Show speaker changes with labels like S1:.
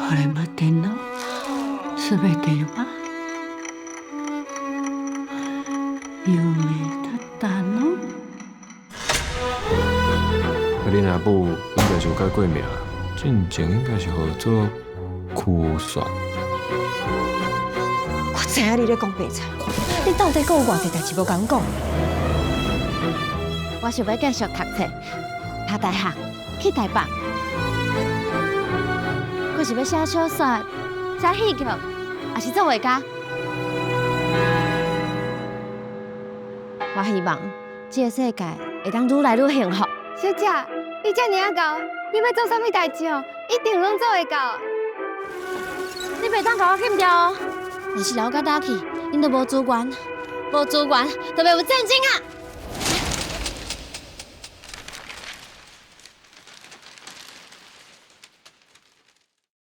S1: これまでの全ては夢だったの？
S2: 恁阿母應該是有改過名，進前應該是號做曲雪。
S3: 我知影你咧講白賊，你到底閣有偌濟代誌無共阮講？
S4: 我想欲繼續讀冊，讀大學，去台北。閣是欲寫小說、寫戲劇，抑是做畫家？我希望這个世界會當愈來愈幸福。
S5: 小姐，你遮爾仔𠢕，你欲做啥物代誌哦？一定攏做會到。
S4: 你袂當共我禁掉哦！若是留較早去，𪜶就無資源，無資源就袂有戰爭啊！